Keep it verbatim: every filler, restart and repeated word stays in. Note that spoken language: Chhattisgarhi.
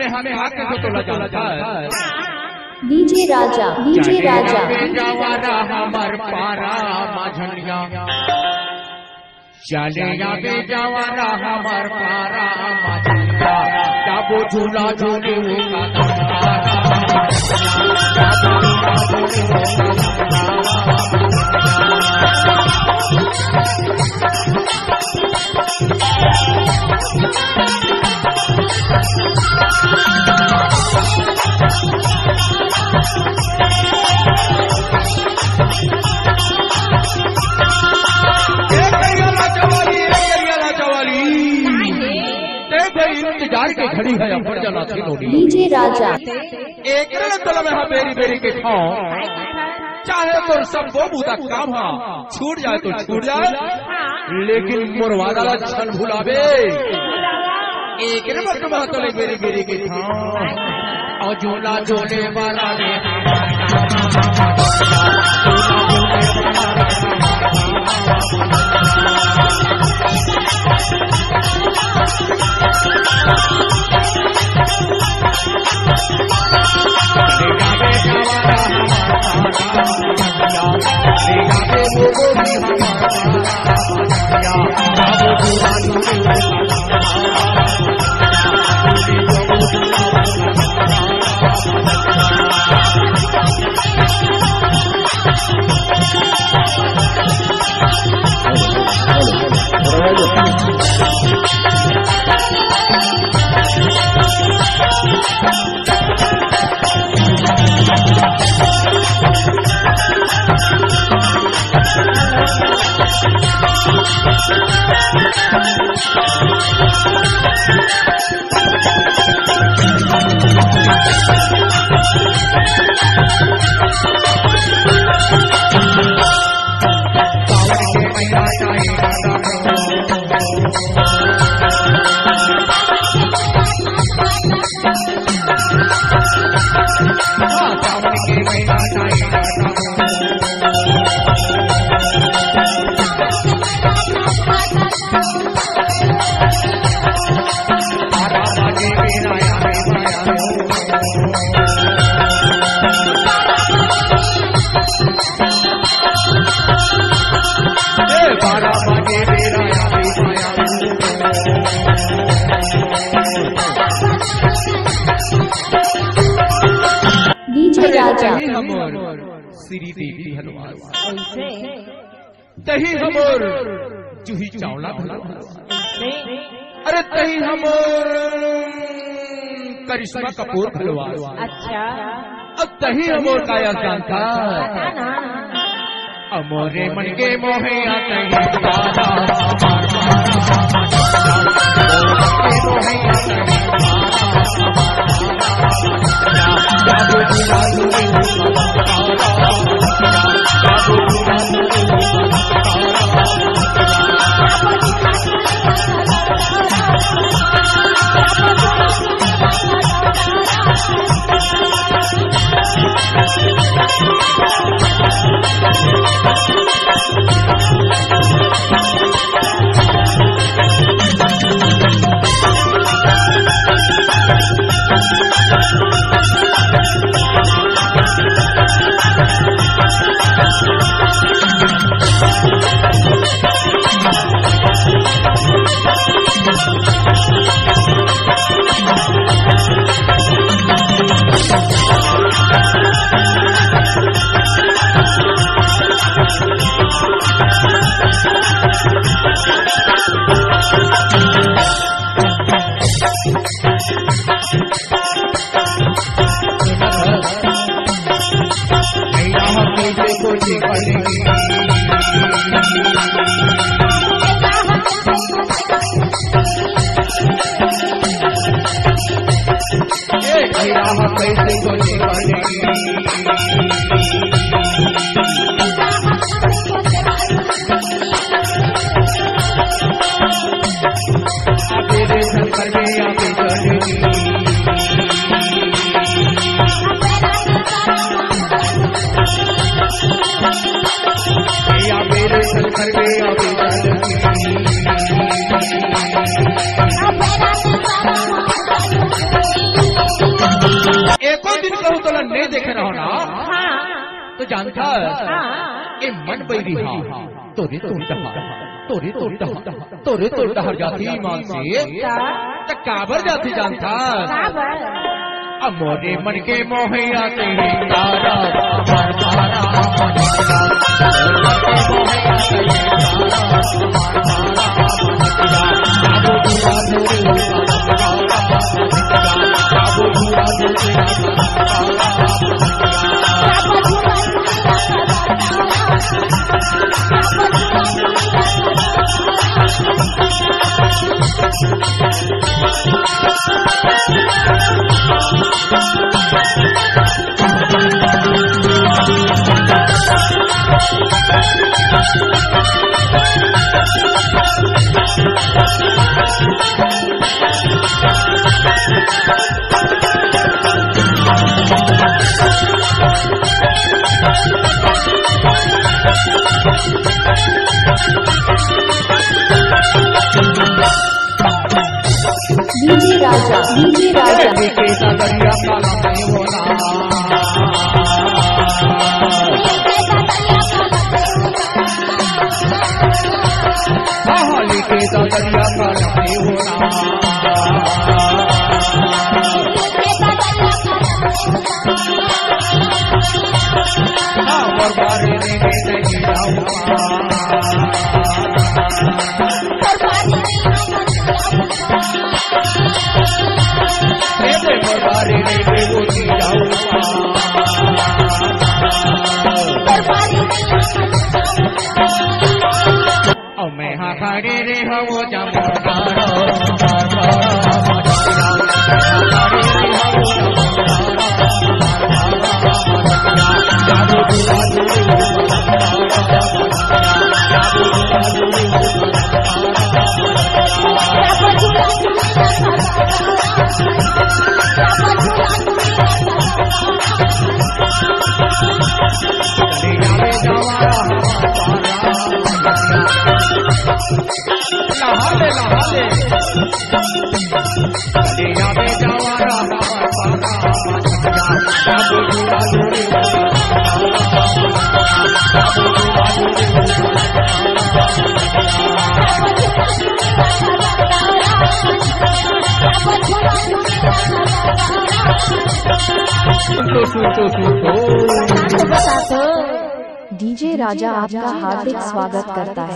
हमें हाथ में तो लगा था। डीजे राजा, डीजे राजा। जावा रहा हमार पारा मझनिया। चले आवे जावा रहा हमार पारा मझनिया। जाबो झूला झूले वो का ए करियाला चवाली, ए करियाला चवाली। ते भाई इंतजार के घड़ी है, अब्बड़ जनाथे नोनी। डीजे राजा। एकरे तोला मैं हा बेरी बेरी के ठाव। चाहे तोर सबो बुता काम हा छूट जाए तो छूट जाए, लेकिन मोर वादा ला झन भुलाबे। एकरे बर तो महतो ले बेरी बेरी के था। और झूला झूले वाला रे। डीजे राजा। तही हमर श्री देवी हलवास। तही हमर जूही चावला हलवास। अरे तही हमर करिश्मा कपूर हलवास। अच्छा। अब तही हमर काया जानता। पता ना। अमोरे मन के मोहे आते हैं। नहीं देखे रहो ना। हाँ। तो जानता है, हाँ। ए मन बैरी हा, तोरे तो डहर, तोरे तो डहर, तोरे तो डहर जाती ईमान से। का? त काबर जाती जानता? काबर? अब मोरे मन के मोहैया से ही तारा, तारा, तारा, डीजे राजा, डीजे राजा। डीजे राजा आपका हार्दिक स्वागत करता है।